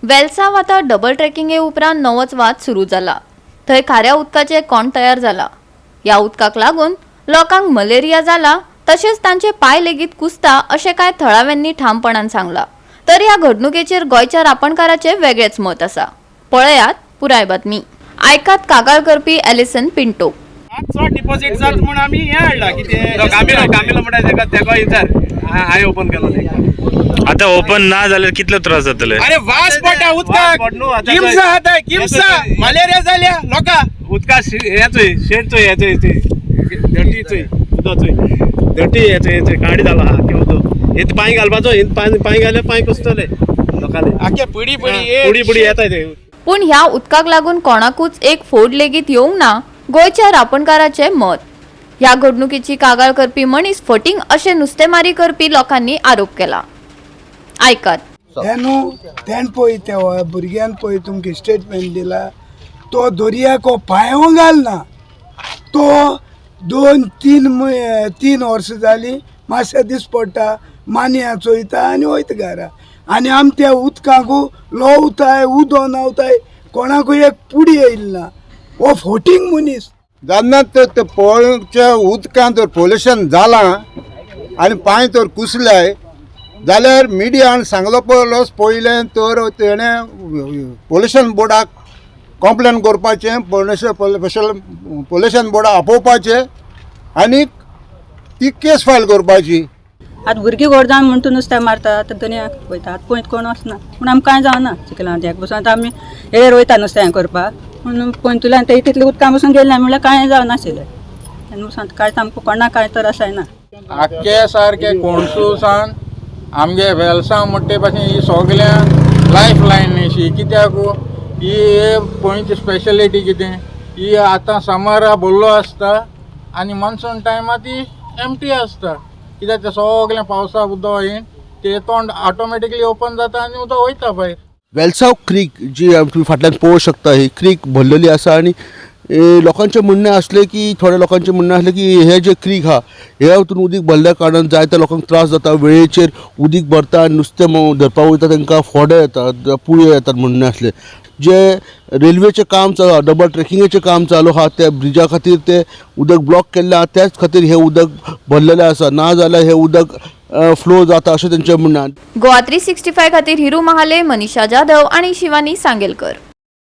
वेलसांव आतां डबल ट्रॅकिंगे उपरांत नवोच वाद सुरू जाला. थंय खाऱ्या उदकाचें कोंड तयार जाला. ह्या उदकाक लागून लोकांक मलेरिया जाला, तशेंच तांचे पांय लेगीत कुसता अशें कांय थळाव्यांनी ठामपणान सांगलां. तर ह्या घडणुकेचेर गोंयच्या रापणकाराचें वेगळेंच मत आसा. पळयात पुराय बातमी. आयकात कागाळ करपी एलिसन पिंटो. चड डिपॉझिट जात म्हूण आमी हें हाडला कितें. कामिलो कामिलो म्हणटा तेका तेका विचार, हांवें ओपन केलो ते. आता ओपन ना जाल्यार कितले त्रास जातले? अरे वास पडटा वास उदकाक. पडटा न्हू, आतां किमसा जाताय किमसा, मलेरिया जाल्या लोकां. उदका हें चोय, शेड चोय, हें चोय, धरती चोय, उदक चोय, धरती हें चोय, हें चोय काडी जाला आख्खें उदक. हेत पांय घालपाचो, हेत पांय पांय घाल्यार पांय कुसतले लोकांले. आख्खे पुडी पुडी. पुडी पुडी येता ते. पूण ह्या उदकाक लागून कोणाकूच एक फोड लेगीत येवंक ना, गोंयच्या रापणकाराचें मत. ह्या घडणुकेची कागाळ करपी मनीस फटींग अशें नुस्तेमारी करपी लोकांनी आरोप केला. आयकात. हे न्हू तेण पळय, त्या भुरग्यान पळय तुमकां स्टेटमेंट दिला, तो दर्याक पांयो घालना. तो 2-3 3 वर्सां जालीं मातशे दीस पडटा, मानया चोयता आनी वयता घरा. आनी आम त्या उदकांकू लोवताय, उदो न्हांवताय, कोणाकूय एक पुडी येयली ना. हो फोटींग मनीस. जेन्ना ते पोळच्या उदकांत जर पोल्युशन जालां आनी पांय तर कुसल्याय जाल्यार मिडियान सांगलो पयलोच पयलें तर तेणें पोल्युशन बोर्डाक कंप्लेन करपाचें, पोल्युशन पोल्युशन बोर्डाक आपोवपाचें आनी ती केस फायल करपाची. आतां भुरगीं व्हड जावन म्हण तूं नुस्तें मारता, आतां दर्याक वयता, आतां पळयत कोण वचना पूण आमकां कांय जावना चिखलांत हेक बसून. आतां आमी हेर वयता नुस्तें हें करपाक, पूण पोंयतुल्यान ते तितलें उदकां बसून गेलें म्हणल्यार कांय जावनाशिल्लें. तेन्ना बसून आतां कांयच आमकां कोणाक कांय त्रास जायना. आख्खे सारके कोणसूसान आमगे वेलसांव म्हणटे ते भाशेन ही सगळ्या लायफ लायन अशी कित्याक ही पयची स्पेशलिटी कितें, ही आतां समरा भरलो आसता आनी मॉन्सून टायमार ती एमटी आसता, कित्याक ते सगळें पावसा उदक येवन ते तोंड ऑटोमॅटिकली ओपन जाता आनी उदक वयता भायर. वेलसांव क्रीक जी तुमी फाटल्यान पळोवंक शकता, ही क्रीक भरलेली आसा आनी लोकांचें म्हणणें आसलें की थोड्या लोकांचें म्हणणें आसलें की हे जे क्रीक आहा ह्या हितून उदीक भरल्या कारणान जायत्या लोकांक त्रास जाता. वेळेचेर उदीक भरता आनी नुस्तें धरपाक वयता तांकां फोडे येतात, पुळयो येतात म्हणणें आसलें. जे रेल्वेचें काम चालू आहा, डबल ट्रेकिंगेचें काम चालू आहा, त्या ब्रिजा खातीर ते उदक ब्लॉक केल्लें आहा, त्याच खातीर हें उदक भरलेलें आसा, ना जाल्यार हें उदक फ्लो जाता अशें तेंचें म्हणणें आहा. गोवा 365 खातीर हिरू महाले, मनीषा जाधव आणि शिवानी सांगेलकर.